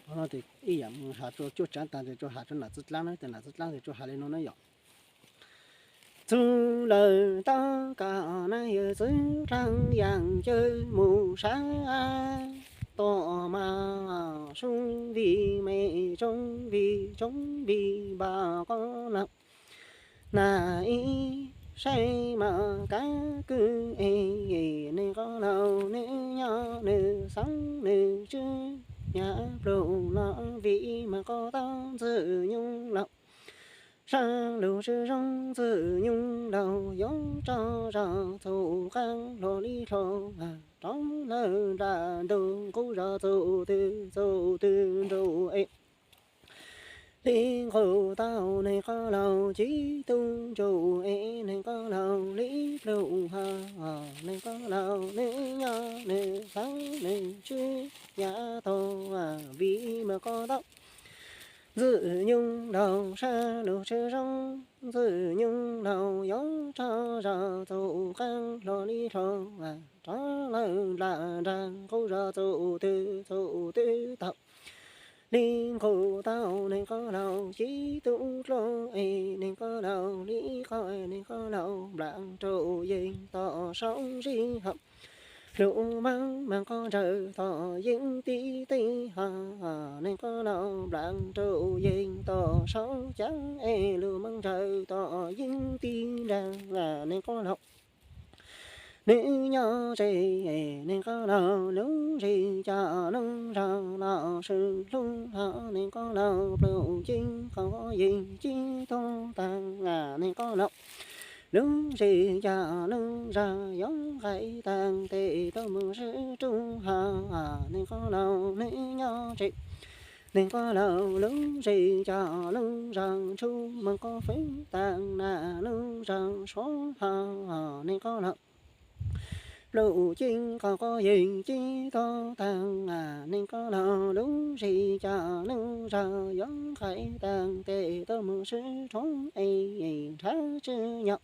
Ib yam has rua cuaj tsaav taag tes tsuas has rua nam txwv dlaab na, tes nam txwv dlaab tes tsuas has le nuav na yom. Txug lawm tau kom nab yawm txwv dlaab yaam cawv mus sab tom mas sub vim me tsoov vim tsoov vim npam qoob lawm. Nam ib saib mas kav kwm es neeg qoob laug nwg nyob nwg xaav nwg tswb nyam pluj los vim mas qoob tau ntxwg nyoog laug. Sab lug tsi zoo ntxwg nyoog laug yuav tso zog txug qaab hlo li hlo rov lawm nram ntug qub zog txug twg txug twg nrug es li nqus tau neeg qoob laug ci tub ntsuj es neeg qoob laug li pluj ha, neeg qoob laug nwg nyob nwg xaav nwg tswb nyam tau vim mas qoob tau ntxwg nyoog laug sab lug tsi zoo ntxwg nyoog laug yuav tso zog txug qaab hlo li hlo rov lawm nram nraag qub zog txug twg txug twg tau li nqus tau neeg qoob laug ci tub dluag es neeg qoob laug li qoob neeg qoob laug nplaam rau yeej tom saum zig hawm. Lug maab mas qoob ntsawg tom yeej tib teb ha, neeg qoob laug nplaam rau yeej tom saum caav es lug maab ntsawg tom yeej tib nraag neeg qoob laug. Nwg nyob ze neeg qoob laug lub zig coj nuj zog los swm hlub hlo neeg qoob laug pluj ceeb qoob yeej ci tub taag neeg qoob laug. Lub zig coj nuj zog yuav nqaim taag tes tuaj mus swb rub ha, neeg qoob laug nwg nyob ze neeg qoob laug lub zig coj nuj zog tshuj moog qoob fwv taag nam nuj zog suav ha, neeg qoob laug pluj ceeb qoob qoob yeej ci tub taag neeg qoob laug lub zig coj nuj zog yuav nqaim taag tes tuaj mus swb rub es nrhav tswb nyam.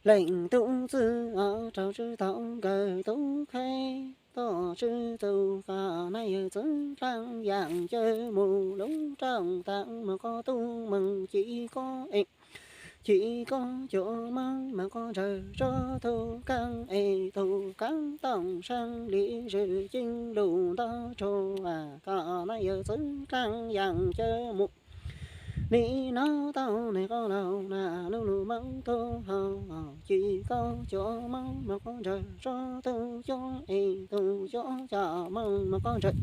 Leej tub txwv rau tswb tau kawg tub kheej tuaj tswb txug kom nab yawg txwv dlaab yaam cawv mus lub rooj taag mas qoob tub moog ci koob es ci koob cuav moog mas qoob ntsawg tso tug kaab es tug kaab toom saab li zwm ceeb lug nto tsua kom nab yawg txwv dlaab yaam cawv mus li no tau neeg qoob laug nam nuj lug moog tug ho ci koob cuav moog mas qoob ntsawg tso tug cuav es tug cuav coj moog mas qoob ntsawg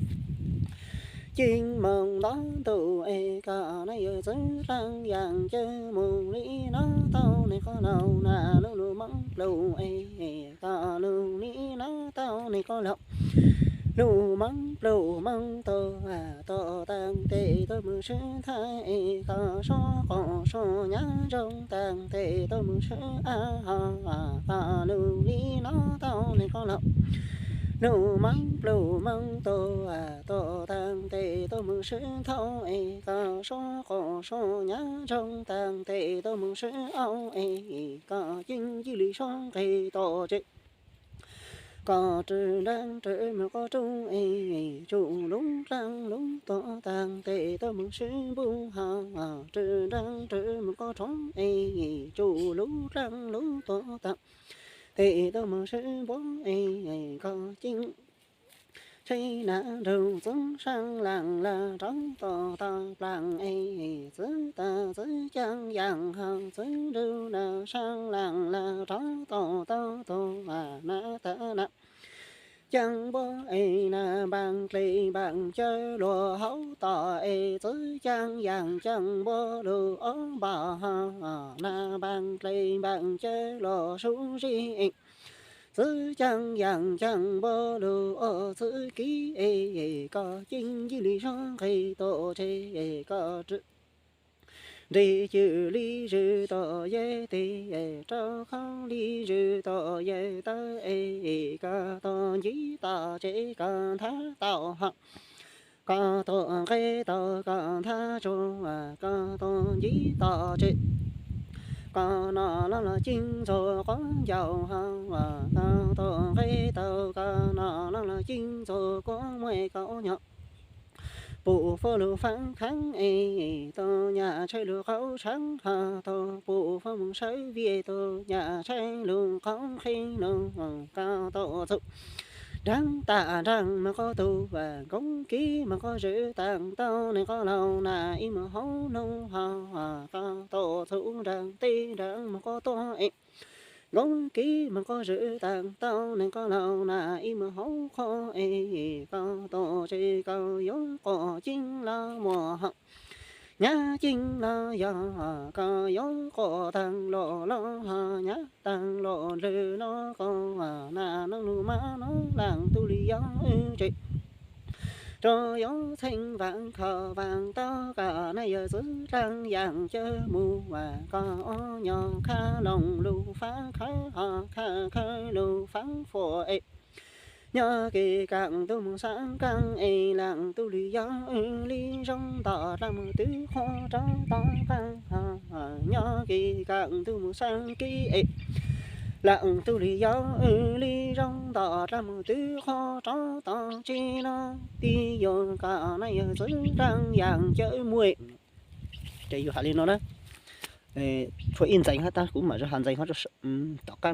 ceeb moog nto ntuj es kom nab yawg txwv dlaab yaam cawv mus li no tau neeg qoob laug nam nuj lug moog pluj es kom lug li no tau neeg qoob laug lug moog pluj moog tug tom taag tes tuaj mus swb thaij es kom suav qoob suav nyab zoo taag tes tuaj mus swb av ho kom lug li no tau neeg qoob laug lug moog pluj moog tug tom taag tes tuaj mus swb thaub es kom suav qoob suav nyab zoo taag tes tuaj mus swb auv es kom ceeb ci li suav nqes tom tsev kom rwg nraag rwg mus qoob roob es tsuj lub dlaab lub tom taag tes tuaj mus swb npub ho rwg nraag rwg mus qoob roob es tsuj lub dlaab lub tom taag tes tuaj mus swb npub es kom ceeb tsheb nav nrug txwv saab laam lug rov tom tau plaam es txwv tas txwv caab yaam ho txwv nrug na saab laam lug rov tom tau tug nav tas na caab npua es na npaam dle npaam cawv luag hauv tom es txwv caab yaam caab npua lug ob npaam ho na npaam dle npaam cawv los sub zig es txwv caab yaam caab npua lug ua txwv kiv es koj ceeb ci li suav nqes tom tsev es koj nres cwm li zwm tom yawg teg es rau khaub li zwm tom yawg taw es koj tuaj ncig tom tsev koj nthab tau ho koj tuaj nqes tau koj nthab tsuag koj tuaj ncig tom tsev koj noj los los ceeb txug quav ncaus ho koj tuaj nqes tau koj noj los los ceeb txug kuab muaj koj nyob pum faj lug faab khaab es tau nyaj tshaib lug qaub tshaav ho tau pum faj moog sawb viaj tau nyaj tshaib lug qaub qhib nuav koj tau txhum nraag tam nraag moog koj tug vas koob kib moog koj zwm taag tau neeg koj laug nas ib moog hauv nuav ho koj tau txhum nraag teb nraag moog koj tuaj es koob kib moog koj zwm taag tau neeg koj laug nas ib moog hauv qhov es koj tau tsev koj yuav quas ceeb los muaj ho nyab ceeb los yog koj yuav quas taag los los ho nyab taag los lwg los koj nas nub nub mas nub laam tub li yog wb tsev rua yuav txheej vaam kho vaam tau koj nas yawg txwv dlaab yaam cawv mus vas koj ob nyob khab loos lug faab khawv ho khawv khawv lug faab fuam es nyob kev kaam tub mus xaav kaam es laam tub li yog wb li zoo nto dlaab mus twb qhuav rov tau qaab ho nyob kev kaam tub mus xaav kib es laam tub li yog wb li zoo nto dlaab mus twb qhuav rov tau tsi nuav tib yuav koj nas yawg txwv dlaab yaam cawv mus es yus has li nuav na. Tshuav ib ntxeev hab tab kuv mam has ntxeev hab tom qaab